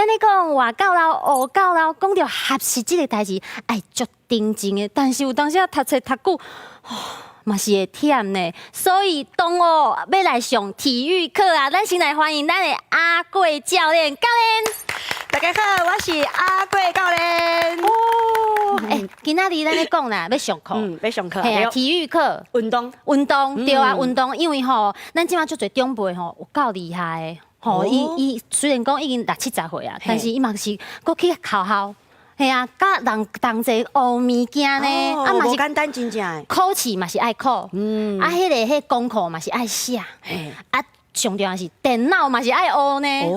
咱咧講活到老，學到老，講著學習這個代誌，愛足認真的，但是有當時啊讀冊讀久，嘛是會忝呢。所以同學欲來上體育課啊，咱先來歡迎咱的阿貴教練，教練。大家好，我是阿貴教練。哦，欸，今仔日咱咧講啦，欲上課，欲上課，嘿啊，體育課，運動，運動，對啊，運動，因為吼，咱這馬足濟長輩吼，有夠厲害的，吼，伊伊雖然講已經六七十歲啊，但是伊嘛是閣去學校，嘿啊，佮人同齊學物件呢，啊嘛是簡單，真正的。考試嘛是愛考，啊，彼個功課嘛是愛寫，啊，上重要是電腦嘛是愛學呢，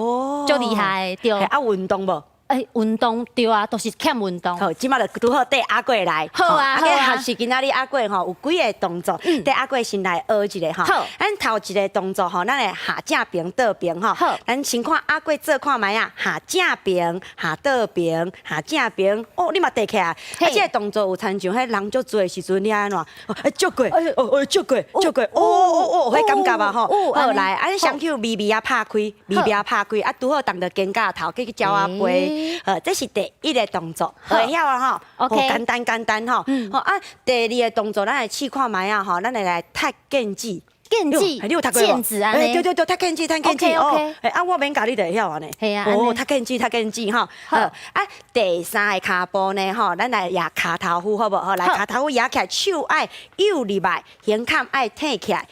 足厲害，對。啊，運動無？欸，運動對啊，都是欠運動。好，這馬就拄好綴阿貴來。好啊，好啊。學習今仔日阿貴吼有幾個動作，綴阿貴先來學一下吼。好。咱頭一個動作吼，咱會下正平倒平吼。好。咱先看阿貴做看覓啊，下正平，下倒平，下正平。哦，你嘛綴起來。啊，這個動作有親像彼人足濟的時陣，你按怎？欸，足過，哦哦，足過，足過，哦哦哦，彼感覺啊吼。好，來，啊，你雙手微微仔拍開，微微仔拍開，啊，拄好動著肩胛頭，去鳥仔飛。好，這是第一個動作，會曉啊吼，OK，簡單簡單吼。好啊，第二個動作，咱來試看覓啊吼，咱會來踢毽子。毽子，你有踢過無？毽子按呢。對對對，踢毽子，踢毽子哦。啊，我免教你就會曉按呢。係啊。哦，踢毽子，踢毽子吼。好，啊，第三个跤步呢吼，咱來舉跤頭夫好無？好，來跤頭夫舉起來，手愛右入來，胸坎愛挺起來。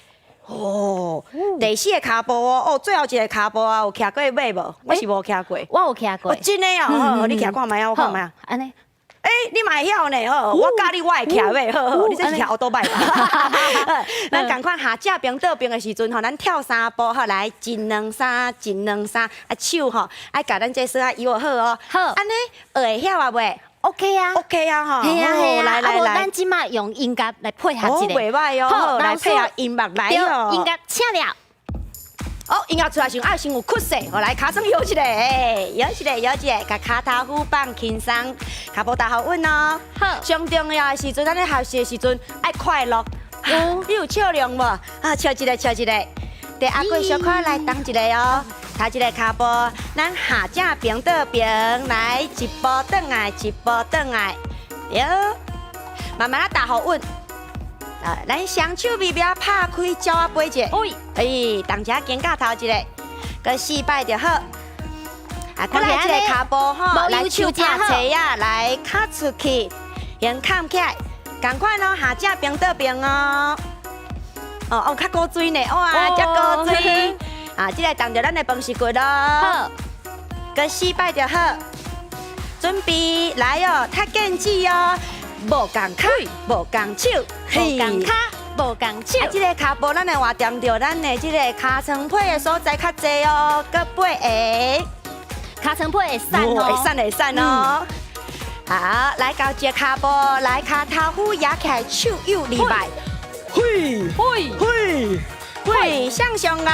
哦，第四个跤步哦，哦，最後一个跤步啊，有徛過馬無？我是無徛過。我有徛過。真的哦，好，你徛看覓啊？我看覓啊。按呢。欸，你嘛會曉呢，好，我教你，我會徛馬，好好，你這是徛歐兜擺吧？咱仝款下正平倒平的時陣吼，咱跳三步，好來，一兩三，一兩三，啊手吼，愛共咱這索仔揖好哦。好。按呢，學會曉啊未？OK 啊。 OK 啊吼。係啊係啊。來來來。咱這馬用音樂來配合一下。袂䆀哦，好，來配合音樂來哦。音樂請了。哦，音樂出來時，愛先有曲勢，好來，跤床搖一下，搖一下，搖一下，共跤頭夫放輕鬆，跤步踏予穩哦。好。上重要的時陣，咱咧學習的時陣愛快樂。哦，你有笑容無？啊，笑一下，笑一下。綴阿貴小可來動一下哦。頭一个跤步，咱下正平倒平，來一步轉來，一步轉來，對。慢慢仔踏予穩。啊，咱雙手微微拍開，鳥仔飛一下。哎，動一下肩胛頭一下，閣四擺就好。啊，閣來一个跤步吼，來手拍斜仔，來跤出去，胸坎起來，仝款哦，下正平倒平哦。哦哦，較古錐呢，哇，遮古錐。啊，這个動著咱的飯匙骨囉。好，閣四擺就好。準備來哦，踢毽子哦。無仝跤，無仝手，無仝跤，無仝手。啊，這个跤步咱會活踮著咱的這个尻川皮的所在較濟哦，閣八个。尻川皮會瘦哦，會瘦會瘦哦。好，來到這个跤步，來跤頭夫舉起來，手右禮拜。嘿，嘿，嘿，嘿，誰上𠢕？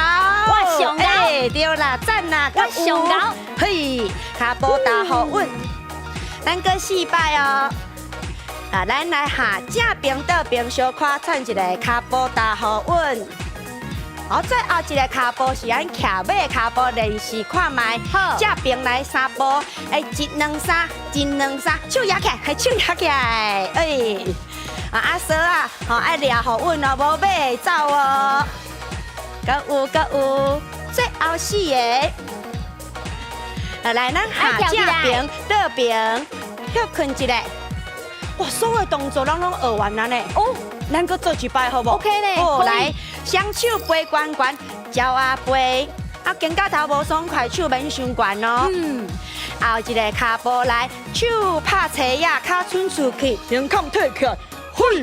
我上𠢕。欸，對啦，讚啦，我上𠢕。嘿，跤步踏予穩，咱閣四擺哦。啊，咱來下正平倒平，小可喘一下，跤步踏予穩。好，最後一个跤步是咱徛馬的跤步，練習看覓。好，正平來三步，欸，一兩三，一兩三，手舉起來，手舉起來，欸，啊啊索仔，吼愛掠予穩哦，無馬會走哦。閣有閣有，最後四個。啊，來，咱下正平倒平，歇睏一下。哇，所有動作咱攏學完了呢。哦，咱閣做一擺好無？OK 咧。好，來，雙手飛懸懸，鳥仔飛，啊，肩胛頭無爽快，手免傷懸哦。後一个跤步來，手拍斜仔，跤伸出去，胸坎提起來，嘿，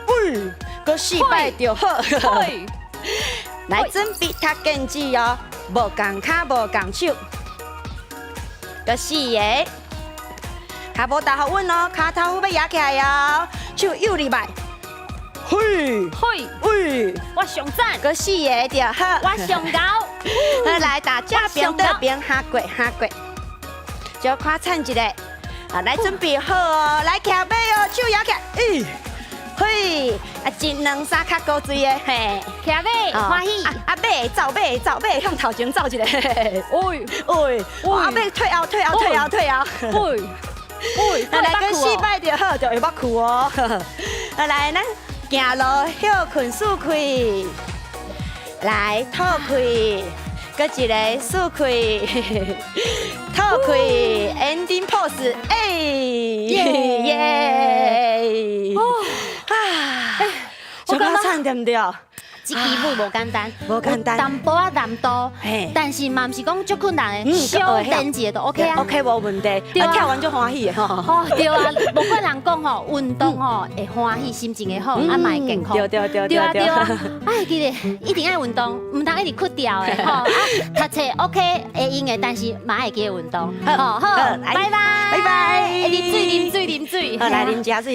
喂，閣四擺就好。來準備踢毽子哦，無仝跤，無仝手，閣四个。跤步踏予穩哦，跤頭夫欲舉起來哦，手右入來，嘿，嘿，喂，我上讚，閣四个就好，我上𠢕，好來打正平倒平下過下過，小可喘一下，啊來準備好哦，來徛馬哦，手舉起來，咦，嘿，啊，一兩三較高水的，嘿。徛馬歡喜。啊啊，馬走馬走馬向頭前走一个。喂喂，啊，馬退後退後退後退後。喂喂，來閣四擺就好，就會捌去哦。啊來，咱行路歇睏四氣，來吐氣，閣一个四氣，吐氣，ending pose，哎耶！啊，小可慘對毋對？這支舞無簡單，無簡單，淡薄仔難度，但是嘛毋是講足困難的，小練一下就 OK 啊，OK 無問題，跳完就歡喜的吼。哦，對啊，無怪人講吼，運動吼會歡喜，心情會好，啊嘛會健康。對對對。對啊對啊，哎，記得一定愛運動，毋通一直哭掉的吼。啊，讀冊 OK 會用的，但是嘛會記得運動。好，好，拜拜。拜拜。飲水飲水飲水。好，來啉加水。